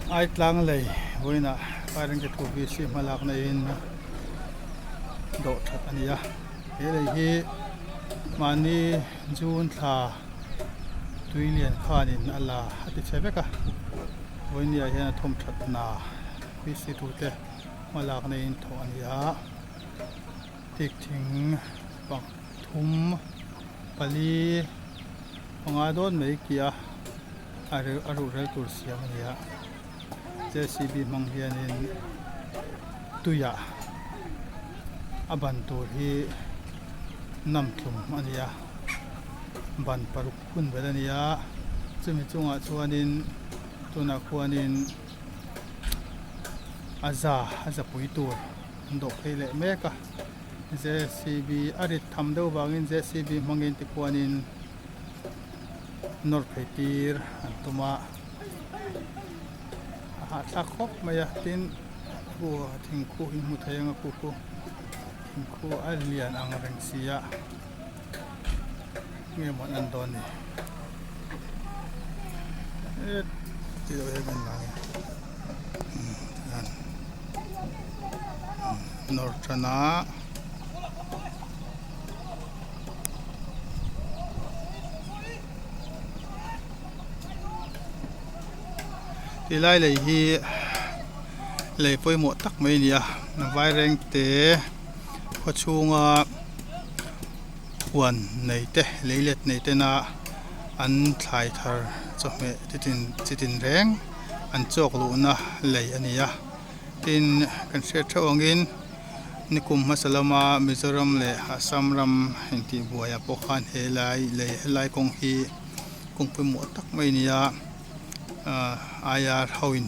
Aitlang lei vawiinah Vairengte thu VC hma lak neiin dawh that a ni a, he lei hi mahni June thla tui lian khanin a la a ti chhe vek a, vawinia hian a thawm that hna VC tute hma lak neiin thawh a ni a, tik thing pathum pali panga dawn mai ki a. A reuh a ruh rel tur siam a ni a JCB hmang hianin tuiah a ban tur hi nam tlum a ni a ban paruk hun vel a ni a chumi chungah chuanin tunah khuanin a za a za pui tur an dawh phei leh mek a JCB a rit tham deuh vangin JCB hmangin tikhuanin. Nawr phei tir an tum a a hahthlak khawp mai a tin khu thingkhu hi hmu thei ang a khu khu thingkhu a lian ang reng si a nge maw an en dawn ni het ti deuh hian kan lang nawr tan a. Ti lai lei hi lei pawimawh tak mai a ni a vaireng te khaw chhunga huan nei te lei let nei tena an thlai thar chawhmeh chi tin chi tin reng an chawk luhna lei a ni a tin kan hriat theuh angin. Nikum hmasa lama Mizoram leh Assam ram intihbuaiah pawh khan he lai lei helai kawng hi kawng pawimawh tak mai a ni a, IR hoin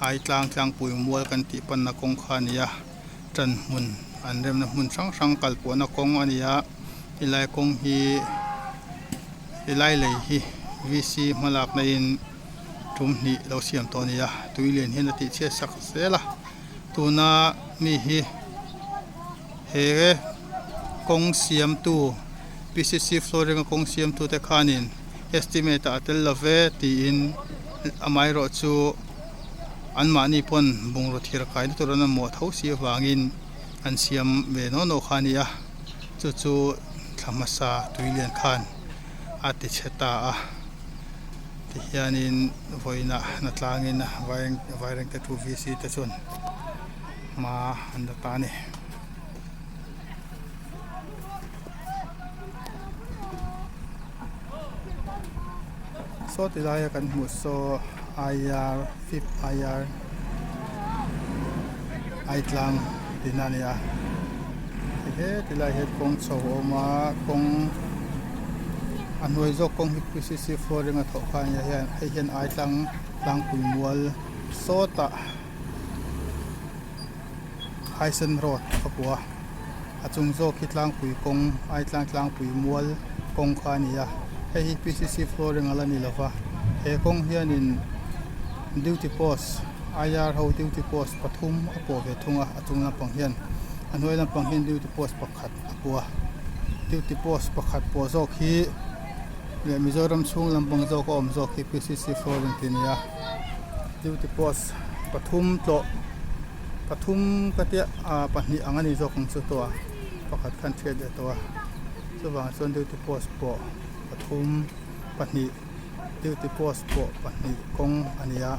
Aitlang tlangpui mual kan tih panna kawng kha a ni a, ṭan hmun an remna hmun hrang hrang kal pawhna kawng a ni a, helai kawng hi helai lei hi VC hmalakna in tum hnih lo siam tawh a ni a, tui lian hian a tihchhiat sak zel a. Tuna mi hi he kawng siamtu PCC flooring a kawng siamtu te khanin estimate ah a tel lo ve tiin amaherawh chu anmahni pawn bungraw thir kaina tur an mamawh tho si avangin an siam ve naw naw kha a ni a chu chu thla hmasa tui lian khan a ti chhe ta a. Tihianin vawiinah hna tlangin Vairengte thu VC te chuan hma an la ta a ni. Saw ti laia kan hmuh saw IR fifth IR Aitlang tihna a ni a he tilai hian kawng chho a awm a kawng a hnuai zawk kawng hi PCC flooring a thawh kha a ni a hei hian Aitlang tlangpui mual sawtah Haisen road a pua a chung zawk hi tlangpui kawng Aitlang tlangpui mual kawng kha a ni a hei hi PCC flooring a la ni lova he kawng hianin duty post IR ho duty post pathum a pawh ve thung a a chung lampang hian a hnuai lampang hian duty post pakhat a pawh a duty post pakhat pawh zawk hi leh Mizoram chhung lampang zawk a awm zawk hi PCC flooring tih a ni a duty post pathum tlawh pathum ka tia ah pahnih ang a ni zawk ang chu tawh a pakhat khan hriat leh tawh a chuvang chuan duty post pawh pathum pahnih duty post pawh pahnih kawng a ni a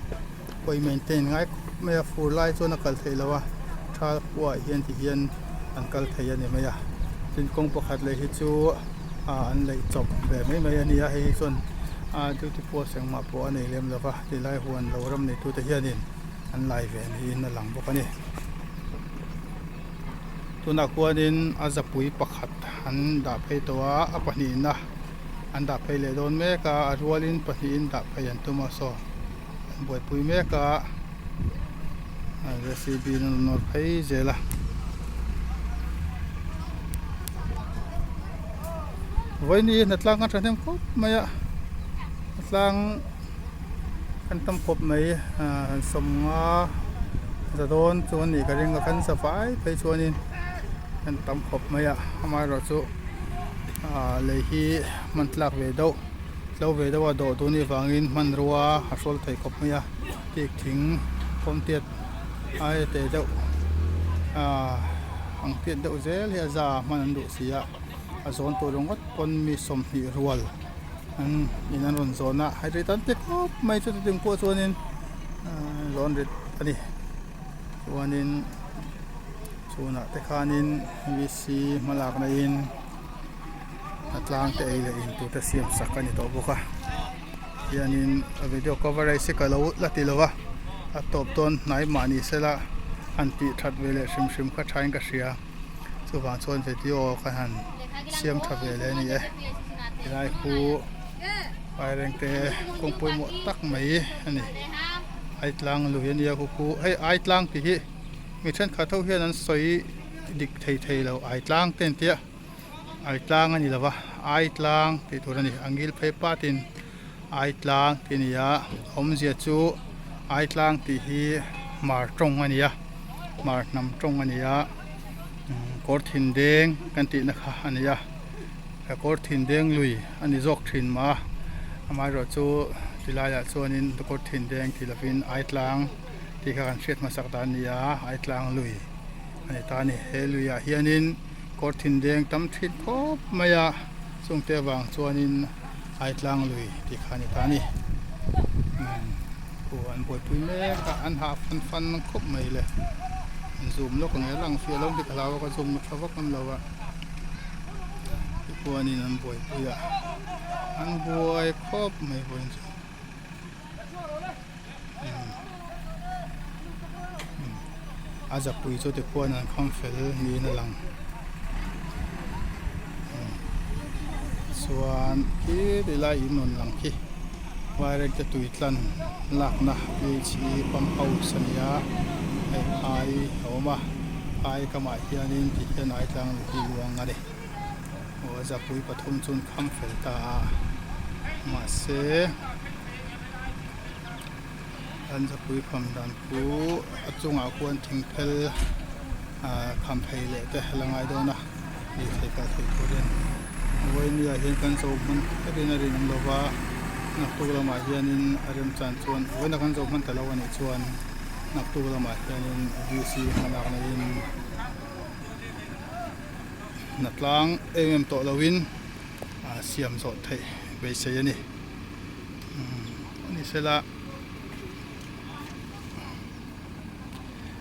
pawh i maintain ngai khawp mai a fur lai chuan a kal theih loh a thal khuaah hian ti hian an kal thei a ni mai a tin kawng pakhat leh hi chu ah an leih chawp ve mai mai a ni a hei hi chuan ah duty post engmah pawh a nei lem lo va tilai huan lo ram neitute hianin an lai ve niin a lang bawk a ni. Tunah khuanin a zapui pakhat an dah phei tawh a, a pahnihna an dah phei leh dawn mek a, a rualin pahnihin dah phei an tum a saw an buaipui mek a, JCB in a rawn nawr phei zel a. Vawiin hi hnatlang kan thahnem khawp mai a, hnatlang. Kan tam khawp mai ahh sawmnga za dawn chu a nih ka ring a kan za vai phei chuanin kan tam khawp mai a amaherawh chu ahh lei hi hman tlak ve deuh tlo ve deuh a dawh duh anih vangin hmanrua a hrawl thei khawp mai a. Teak thing kawmtiat aia te deuh ahh ang tiat deuh zel hi a za hman an duh si a a zawn tur ringawt pawn mi 20 rual an in an rawn zawn a hei rit an ti khawp mai chuti chung pawh chuanin ahh zawn rit a ni chuanin chhunah te khanin v c hmalak na in a tlang te ei leh in tur te siam sak a ni tawh bawk a hianin a video coverage hi ka lo la ti lo a a tawp dawn hnai mah ni sela han tih that ve leh hrim hrim kha thain ka hria chuvang chuan video ka han siam tha ve leh a ni e helai khu vairengte kawng pawimawh tak mai a ni Aitlang lui a nia khu khu hei Aitlang tih hi mi thenkhat ho hian an sawi dik thei thei lo Aitlang te an tia. Ai tlang a ni lova ai tlang tih tur a ni a ngil phei patin ai tlang tih a ni a awmzia chu ai tlang tih hi hmar tawng a ni a hmar hnam tawng a ni a kawr thin deng kan tih na kha a ni a kawr thin deng lui a ni zawk thin mah a amaherawh chu ti laiah chuanin kawr thin deng tih lovin ai tlang tih kha kan hriat hmasak dan a ni a ai tlang lui a ni ta a ni he luiah hianin. Kawr thin deng tam thin khawp mai a chungte avang chuanin Aitlang lui tih kha a ni ta a ni umm khu an buaipui mek a an hah fan fan khawp mai le an zoom lawk ang e a lang fiah lo bik a hlau a ka zoom tha vak ngam lo a tikhuanin an buaipui a an buai khawp mai vawiin chu. A zapui chu tikhuan an kham fel niin a lang chuan khi ti lai in rawn lang khi vairengte tui tlan lakna phe pump house a ni a hei phai a awm a phai kamah hianin ti hian ai tlang lui hi luang a ni aw a zapui pathum chu an kham fel ta a mahse. An zapui kham dan chu a chungah khuan thing phel ah kham phei leh te a la ngai dawn a lirthei kal theih turin vawinia hian kan zo hman kherin a rinawm lo va naktuk lamah hianin a remchan chuan vawiina kan zo hman ta lo anih chuan naktuk lamah hianin v c hmalak neiin hna tlang em em tawh loin ah siam zawh theih beisei a ni. Ni sela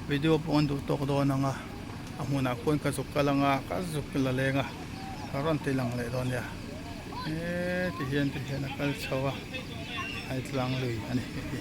video pawh an duh tawk dawn ang a a hmunah khuan ka zuk kal ang a ka zuk la leng a ka rawn ti lang leh dawn nia he ti hian ti hian a kal chho a a tlang lui a ni hei hi.